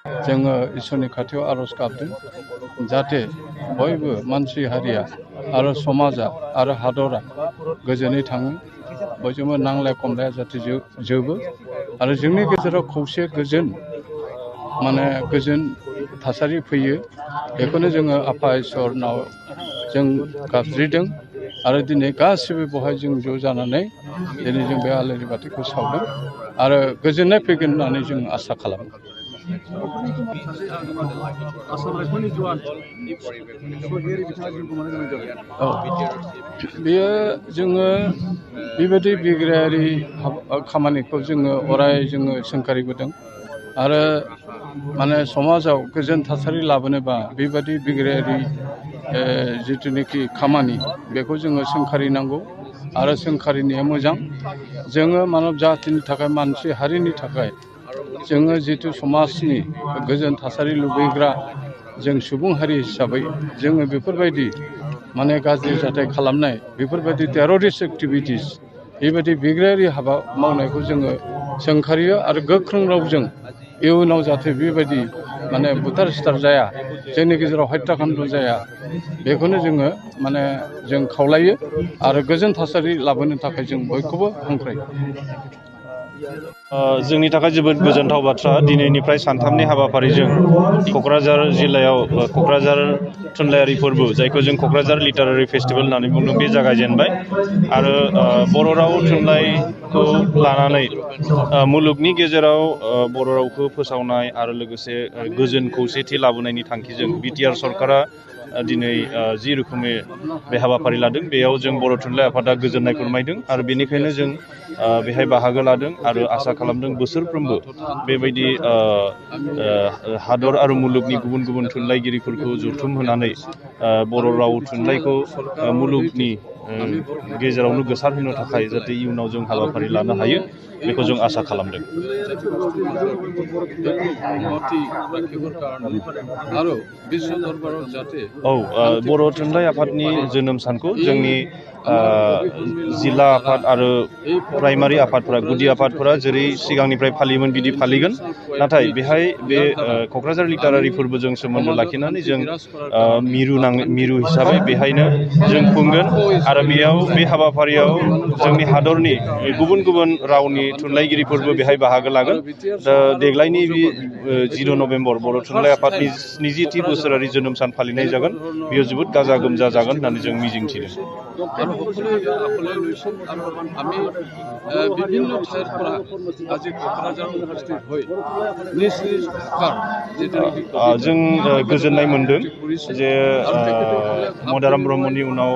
जोङो इसोरनि खाथियाव आर'ज गाबदों जाहाथे बयबो मानसि हारिया आरो समाजा आरो हादरा गोजोनै थाङो, बयजोंबो नांलाय खमलाया जाहाथे जोबो आरो जोंनि गेजेराव खौसे गोजोन गोजोन थासारि फैयो। बेखौनो जोङो आफा इसोरनाव जों गाबज्रिदों आरो दिनै गासिबो बेवहाय जों ज' जानानै दिनै जों बे आलारि बाथिखौ सावदों आरो गोजोननाय फैगोन होननानै जों आसा खालामो। बेयो जोङो बेबायदि बिग्रायारि खामानिखौ जोङो अराय जोङो सोंखारिबोदों आरो समाजाव गोजोन थासारि लाबोनोबा बेबायदि बिग्रायारि जिथुनिखि खामानि बेखौ जोङो सोंखारिनांगौ आरो सोंखारिनाया मोजां। जोङो मानब जाथिनि थाखाय मानसि हारिनि थाखाय जोङो जिथु समाजनि गोजोन थासारि लुबैग्रा जों सुबुं हारि हिसाबै जोङो बेफोरबायदि गाज्रि जाथाय खालामनाय बेफोरबायदि टेररिस्ट एक्टिभिटिस बेबायदि बिग्रायारि हाबा मावनायखौ जोङो सोंखारियो आरो गोख्रों रावजों इयुनाव जाहाथे बेबायदि बुथार सुथार जाया, जोंनि गेजेराव हत्याकान्ड जाया, बेखौनो जोङो जों खावलायो आरो गोजोन थासारि लाबोनो थाखाय जों बयखौबो हांख्रायो। जोंनि थाखाय जोबोद गोजोनथाव बाथ्रा। दिनैनिफ्राय सानथामनि हाबाफारिजों क'क्राझार जिल्लायाव क'क्राझार थुनलाइयारि फोरबो, जायखौ जों क'क्राझार लिटारारि फेस्टिभेल होननानै बुंदों, बे जागायजेनबाय आरो बर' राव थुनलाइखौ लानानै मुलुगनि गेजेराव बर' रावखौ फोसावनाय आरो लोगोसे गोजोन खौसेथि लाबोनायनि थांखिजों बिटिआर सरकारा दिनै जि रोखोमै बे हाबाफारि लादों, बेयाव जों बर' थुनलाइ आफादा गोजोननाय फोरमायदों आरो बेनिखायनो जों बेहाय बाहागो लादों आरो आसा खालामदों बोसोरफ्रोमबो बेबायदि हादर आरो मुलुगनि गुबुन गुबुन थुनलाइगिरिफोरखौ जथुम होनानै बर' राव थुनलाइखौ मुलुगनि गेजेरावनो गोसारहोनो थाखाय जाहाथे इयुनाव जों हाबाफारि लानो हायो, बेखौ जों आसा खालामदों। बर' थुनलाइ आफादनि जोनोम सानखौ जोंनि जिल्ला आफाद आरो प्राइमारि आफादफोरा, गुदि आफादफोरा जेरै सिगांनिफ्राय फालियोमोन बिदि फालिगोन, नाथाय बेहाय बे क'क्राझार लिटारारि फोरबोजों सोमोन्दो लाखिनानै जों मिरु हिसाबै बेहायनो जों खुंगोन आरो बेयाव बे हाबाफारियाव जोंनि हादरनि गुबुन गुबुन रावनि थुनलाइगिरिफोरबो बेहाय बाहागो लागोन। दा देग्लायनि बे 10 नभेम्बर बर' थुनलाइ आफादनि 20थि बोसोरारि जोनोम सान फालिनाय जागोन। बेयो जोबोद गाजा गोमजा जागोन होननानै जों मिजिंथिदों। जों गोजोननाय मोनदों जे मदाराम ब्रह्मनि उनाव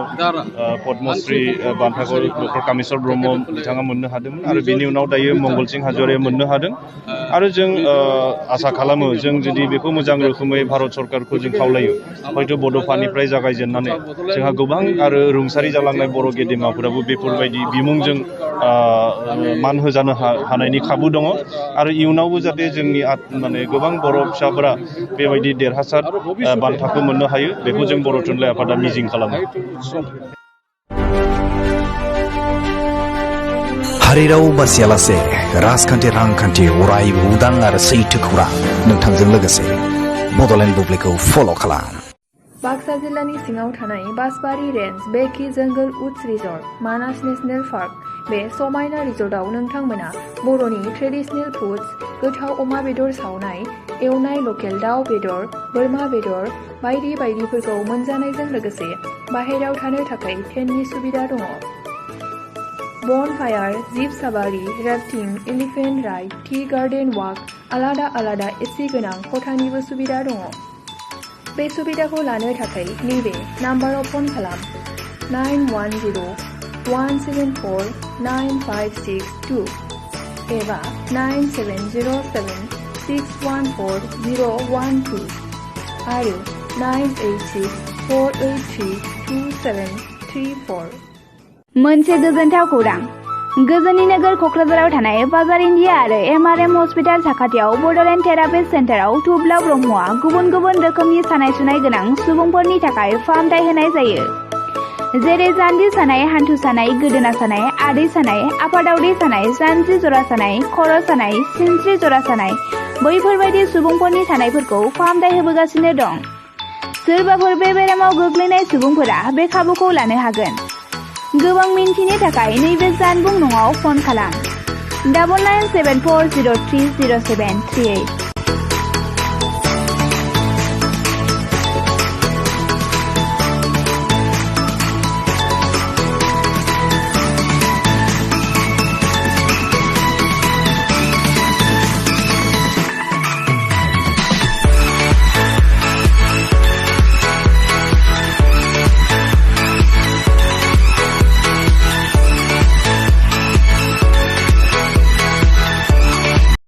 पद्मश्री बान्थाखौ डक्टर कामेस्वर ब्रह्म बिथाङा मोननो हादोंमोन आरो बेनि उनाव दायो मंगलसिं हाज'वारिया मोननो हादों आरो जों आसा खालामो जों जुदि बेखौ मोजां रोखोमै भारत सरकारखौ जों खावलायो, हयथ' बड'फानिफ्राय जागायजेननानै जोंहा गोबां आरो रुंसारि जालांनाय बर' गेदेमाफोराबो बेफोरबायदि बिमुंजों मान होजानो हानायनि खाबु दङ आरो इयुनावबो जाहाथे जोंनि गोबां बर' फिसाफोरा बेबायदि देरहासार बान्थाखौ मोननो हायो, बेखौ जों बर' थुनलाइ आफादा मिजिं खालामो। हारि राव बासियालासे राजखान्थि रांखान्थि अरायबो उदां आरो सैथो खौरां नोंथांजों लोगोसे बड'लेण्ड बुब्लिखौ फल' खालाम। बाक्सा जिल्लानि सिङाव थानाय बासबारि रेन्ज बेकि जंगल उड्स रिजर्ट मानास नेशनेल पार्क, बे समायना रिजर्टआव नोंथांमोना बर'नि ट्रेडिशनेल फुड्स, गोथाव अमा बेदर सावनाय, एवनाय लकेल दाउ बेदर, बोरमा बेदर बायदि बायदिफोरखौ मोनजानायजों लोगोसे बाहेरायाव थानो थाखाय टेन्टनि सुबिदा दङ। Bonfire, jeep safari, rafting, elephant ride, tea garden walk, आलादा आलादा एसि गोनां खथानिबो सुबिदा दङ। बे सुबिदाखौ लानो थाखाय नैबे नाम्बाराव फन खालाम 9110-174-9562 एबा 9707-614-012 आरो 986-483-2734। मोनसे गोजोनथाव खौरां। गोजोननि नोगोर क'क्राझाराव थानाय बाजार इन्डिया आरो MRM हस्पिटाल साखाथियाव बड'लेण्ड थेरापिस्ट सेन्टाराव थुब्ला ब्रह्मआ गुबुन गुबुन रोखोमनि सानाय सुनाय गोनां सुबुंफोरनि थाखाय फाहामथाय होनाय जायो। जेरै जान्जि सानाय, हान्थु सानाय, गोदोना सानाय, आदै सानाय, आफादावदै सानाय, जानजि जरा सानाय, खर' सानाय, सिनस्रि जरा सानाय बैफोरबायदि सुबुंफोरनि सानायफोरखौ फाहामथाय होबोगासिनो दं। सोरबाफोर बे बेरामाव गोग्लैनाय सुबुंफोरा बे खाबुखौ लानो हागोन। गोबां मिन्थिनो थाखाय नैबे जानबुं नङाव फन खालाम 9974030738।